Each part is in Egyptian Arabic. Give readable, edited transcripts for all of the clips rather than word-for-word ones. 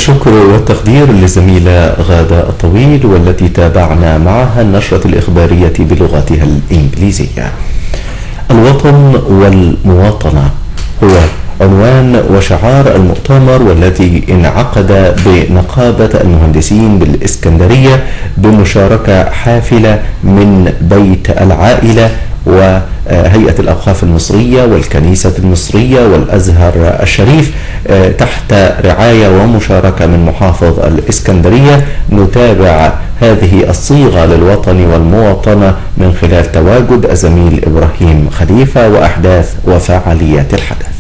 الشكر والتقدير للزميلة غادة الطويل والتي تابعنا معها النشرة الإخبارية بلغتها الإنجليزية. الوطن والمواطنة هو عنوان وشعار المؤتمر والذي انعقد بنقابة المهندسين بالإسكندرية بمشاركة حافلة من بيت العائلة وهيئة الأوقاف المصرية والكنيسة المصرية والأزهر الشريف تحت رعاية ومشاركة من محافظ الإسكندرية. نتابع هذه الصيغة للوطن والمواطنة من خلال تواجد الزميل إبراهيم خليفة وأحداث وفعاليات الحدث.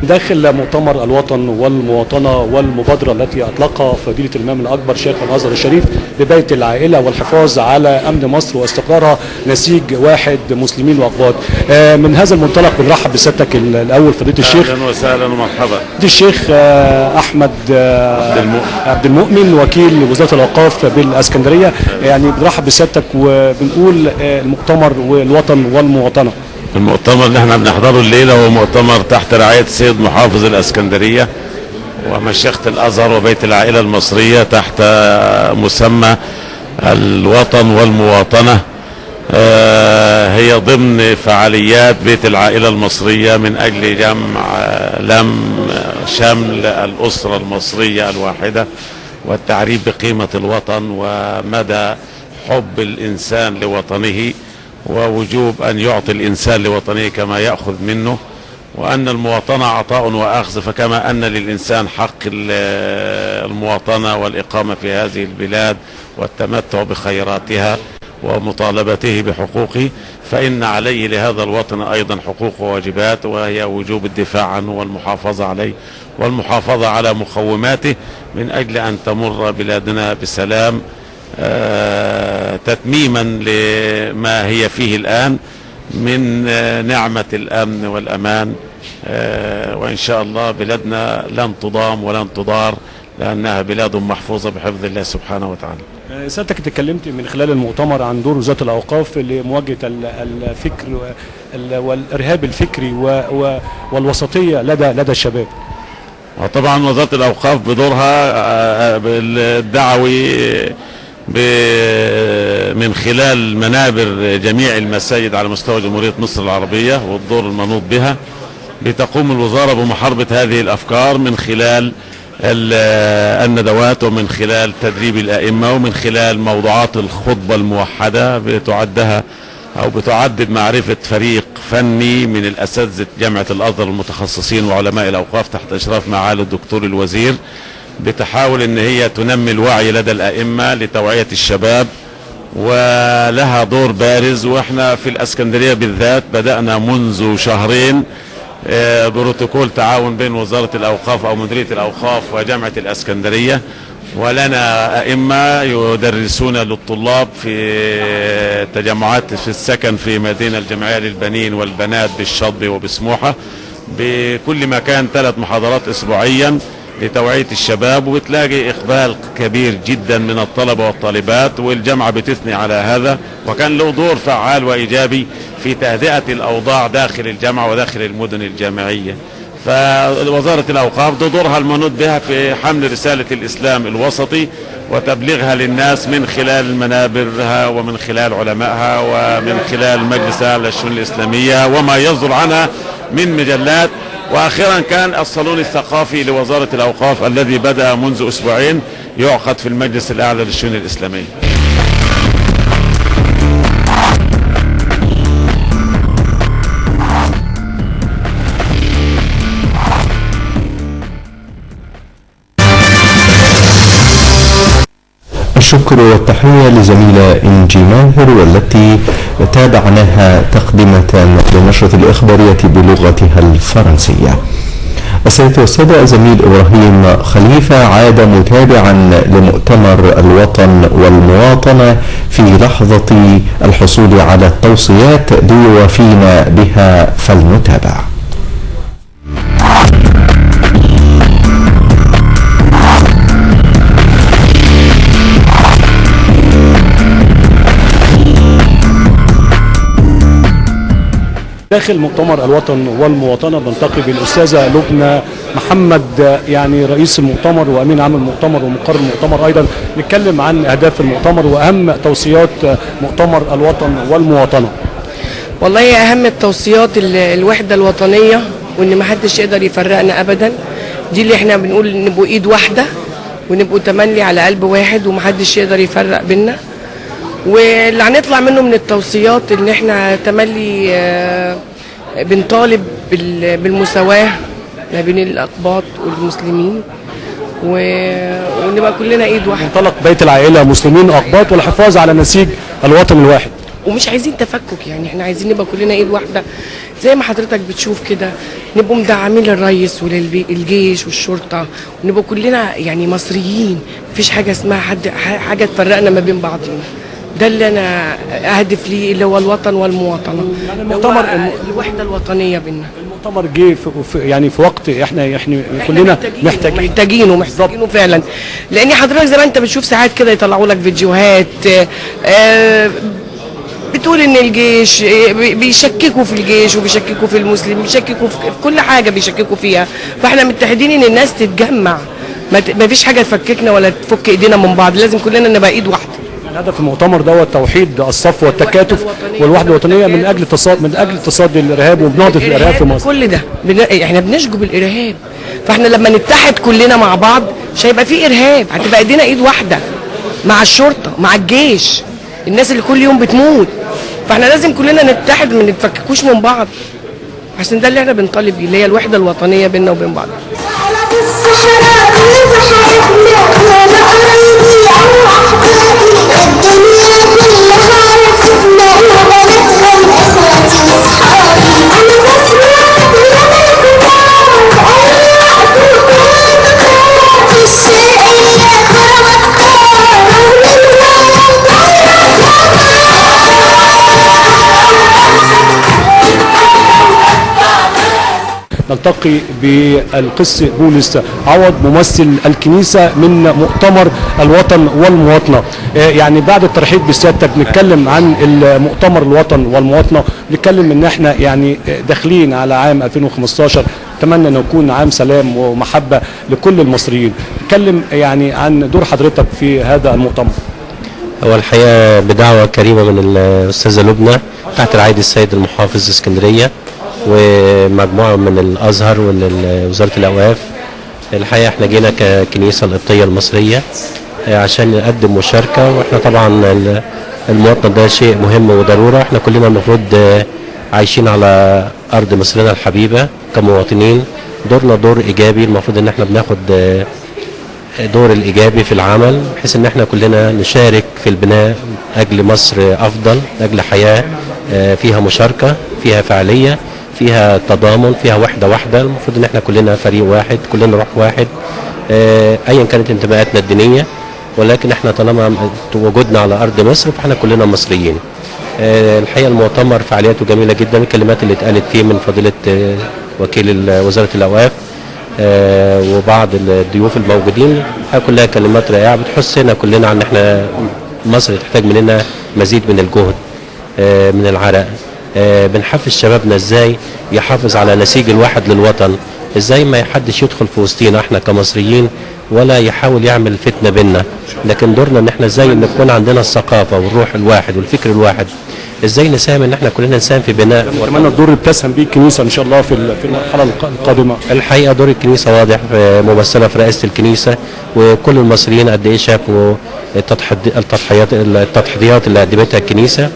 داخل مؤتمر الوطن والمواطنة والمبادرة التي أطلقها فضيلة الإمام الأكبر شيخ الأزهر الشريف ببيت العائلة والحفاظ على أمن مصر واستقرارها، نسيج واحد مسلمين وأقباط. من هذا المنطلق بنرحب بسيادتك الأول فضيلة الشيخ. أهلا وسهلا ومرحبا. فضيلة الشيخ أحمد عبد المؤمن وكيل وزارة الأوقاف بالإسكندرية، يعني بنرحب بسيادتك وبنقول المؤتمر والوطن والمواطنة. المؤتمر اللي احنا بنحضره الليلة هو مؤتمر تحت رعاية السيد محافظ الاسكندرية ومشيخة الازهر وبيت العائلة المصرية تحت مسمى الوطن والمواطنة. هي ضمن فعاليات بيت العائلة المصرية من اجل جمع لم شمل الاسرة المصرية الواحدة والتعريف بقيمة الوطن ومدى حب الانسان لوطنه ووجوب أن يعطي الإنسان لوطنه كما يأخذ منه، وأن المواطنة عطاء وأخذ، فكما أن للإنسان حق المواطنة والإقامة في هذه البلاد والتمتع بخيراتها ومطالبته بحقوقه، فإن عليه لهذا الوطن أيضا حقوق وواجبات، وهي وجوب الدفاع عنه والمحافظة عليه والمحافظة على مقوماته من أجل أن تمر بلادنا بسلام، تتميما لما هي فيه الآن من نعمة الأمن والأمان. وإن شاء الله بلادنا لن تضام ولن تضار لأنها بلاد محفوظة بحفظ الله سبحانه وتعالى. سيادتك تكلمت من خلال المؤتمر عن دور وزارة الأوقاف لمواجهة الفكر والإرهاب الفكري والوسطية لدى الشباب. وطبعا وزارة الأوقاف بدورها الدعوي من خلال منابر جميع المساجد على مستوى جمهورية مصر العربية والدور المنوط بها، بتقوم الوزارة بمحاربة هذه الأفكار من خلال الندوات ومن خلال تدريب الأئمة ومن خلال موضوعات الخطبة الموحدة بتعدها أو بتعد بمعرفة فريق فني من الأساتذة جامعة الأزهر المتخصصين وعلماء الأوقاف تحت إشراف معالي الدكتور الوزير، بتحاول ان هي تنمي الوعي لدى الائمة لتوعية الشباب، ولها دور بارز. واحنا في الاسكندرية بالذات بدانا منذ شهرين بروتوكول تعاون بين وزارة الاوقاف او مديرية الاوقاف وجامعة الاسكندرية، ولنا ائمة يدرسون للطلاب في تجمعات في السكن في مدينة الجامعية للبنين والبنات بالشطب وبسموحه، بكل مكان 3 محاضرات اسبوعيا لتوعية الشباب، وبتلاقي إقبال كبير جدا من الطلبة والطالبات، والجامعة بتثني على هذا، وكان له دور فعال وإيجابي في تهدئة الأوضاع داخل الجامعة وداخل المدن الجامعية. فوزارة الأوقاف ده دورها المنوط بها في حمل رسالة الإسلام الوسطي وتبليغها للناس من خلال منابرها ومن خلال علمائها ومن خلال مجلس أعلى الشؤون الإسلامية وما يصدر عنها من مجلات. وأخيرا كان الصالون الثقافي لوزارة الأوقاف الذي بدأ منذ أسبوعين يعقد في المجلس الأعلى للشؤون الإسلامية. الشكر والتحية لزميلة إنجي ماهر والتي تابعناها تقدمة لنشرة الإخبارية بلغتها الفرنسية. السيدة والسادة، الزميل إبراهيم خليفة عاد متابعا لمؤتمر الوطن والمواطنة في لحظة الحصول على التوصيات ليوافينا بها، فلنتابع. داخل مؤتمر الوطن والمواطنة بنلتقي بالأستاذة لبنى محمد، يعني رئيس المؤتمر وأمين عام المؤتمر ومقر المؤتمر أيضا. نتكلم عن أهداف المؤتمر وأهم توصيات مؤتمر الوطن والمواطنة. والله أهم التوصيات الوحدة الوطنية، وإن ما حدش يقدر يفرقنا أبدا. دي اللي احنا بنقول نبقوا إيد واحدة ونبقوا تملي على قلب واحد ومحدش يقدر يفرق بينا. واللي هنطلع منه من التوصيات ان احنا تملي بنطالب بالمساواة ما بين الأقباط والمسلمين، ونبقى كلنا ايد واحدة. منطلق بيت العائلة مسلمين وأقباط والحفاظ على نسيج الوطن الواحد. ومش عايزين تفكك، يعني احنا عايزين نبقى كلنا ايد واحدة زي ما حضرتك بتشوف كده، نبقوا مدعمين للرئيس وللجيش والشرطة، ونبقى كلنا يعني مصريين، مفيش حاجة اسمها حاجة تفرقنا ما بين بعضينا. ده اللي انا اهدف ليه، اللي هو الوطن والمواطنه، يعني المؤتمر الوحدة الوطنية بينا. المؤتمر جه يعني في وقت احنا كلنا محتاجينه فعلا، لان حضرتك زي ما انت بتشوف ساعات كده يطلعوا لك فيديوهات بتقول ان الجيش بيشككوا في الجيش وبيشككوا في المسلم، بيشككوا في كل حاجة بيشككوا فيها. فاحنا متحدين ان الناس تتجمع، ما فيش حاجة تفككنا ولا تفك ايدينا من بعض، لازم كلنا نبقى ايد واحدة. هدف المؤتمر دوت توحيد الصف والتكاتف والوحدة الوطنية من اجل تصدي الارهاب ومناهضه الارهاب في مصر. كل ده احنا بنشجب الارهاب، فاحنا لما نتحد كلنا مع بعض مش هيبقى في ارهاب، هتبقى ايدينا ايد واحدة مع الشرطة مع الجيش، الناس اللي كل يوم بتموت. فاحنا لازم كلنا نتحد، ما نتفككوش من بعض، عشان ده اللي احنا بنطالب بيه، اللي هي الوحدة الوطنية بيننا وبين بعض. نلتقي بالقس بولس عوض ممثل الكنيسة من مؤتمر الوطن والمواطنة. يعني بعد الترحيب بسيادتك بنتكلم عن المؤتمر الوطن والمواطنة، بنتكلم ان احنا يعني داخلين على عام 2015، اتمنى ان يكون عام سلام ومحبة لكل المصريين. نتكلم يعني عن دور حضرتك في هذا المؤتمر. هو الحقيقة بدعوة كريمة من الأستاذة لبنى تحت رعاية السيد المحافظ اسكندرية ومجموعة من الأزهر ووزارة الأوقاف. الحقيقة احنا جينا ككنيسة القبطية المصرية عشان نقدم مشاركة، واحنا طبعا المواطنة ده شيء مهم وضرورة. احنا كلنا المفروض عايشين على أرض مصرنا الحبيبة كمواطنين، دورنا دور إيجابي، المفروض ان احنا بناخد دور الإيجابي في العمل بحيث ان احنا كلنا نشارك في البناء أجل مصر أفضل، أجل حياة فيها مشاركة، فيها فعالية، فيها تضامن، فيها وحدة واحدة. المفروض ان احنا كلنا فريق واحد، كلنا روح واحد، ايا كانت انتماءاتنا الدينية، ولكن احنا طالما وجودنا على ارض مصر فاحنا كلنا مصريين. الحقيقة المؤتمر فعالياته جميلة جدا، الكلمات اللي اتقالت فيه من فضيلة وكيل وزارة الاوقاف وبعض الضيوف الموجودين كلها كلمات رائعة بتحسنا كلنا عن احنا مصر تحتاج مننا مزيد من الجهد، من العرق. بنحفز شبابنا ازاي يحافظ على نسيج الواحد للوطن، ازاي ما حدش يدخل في وسطينا احنا كمصريين ولا يحاول يعمل فتنة بينا، لكن دورنا ان احنا ازاي نكون عندنا الثقافة والروح الواحد والفكر الواحد، ازاي نساهم ان احنا كلنا نساهم في بناء. اتمنى الدور اللي بتسهم بيه الكنيسة ان شاء الله في المرحلة القادمة. الحقيقة دور الكنيسة واضح، ممثلة في رئاسة الكنيسة، وكل المصريين قد ايه شافوا التضحيات اللي قدمتها الكنيسة،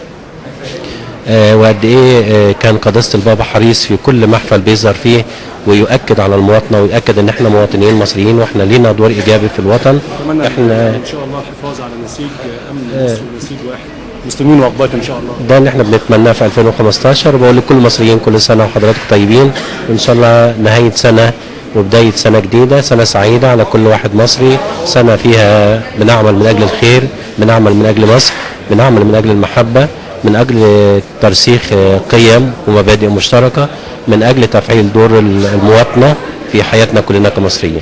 وقد ايه كان قداسة البابا حريص في كل محفل بيظهر فيه ويؤكد على المواطنة ويؤكد ان احنا مواطنين مصريين واحنا لينا دور ايجابي في الوطن. احنا ان شاء الله الحفاظ على نسيج امن مصر ونسيج واحد مسلمين واقباط ان شاء الله. ده اللي احنا بنتمناه في 2015. وبقول لكل المصريين كل سنة وحضراتكم طيبين، وان شاء الله نهاية سنة وبداية سنة جديدة، سنة سعيدة على كل واحد مصري، سنة فيها بنعمل من اجل الخير، بنعمل من اجل مصر، بنعمل من اجل المحبة، من أجل ترسيخ قيم ومبادئ مشتركة، من أجل تفعيل دور المواطنة في حياتنا كلنا كمصريين.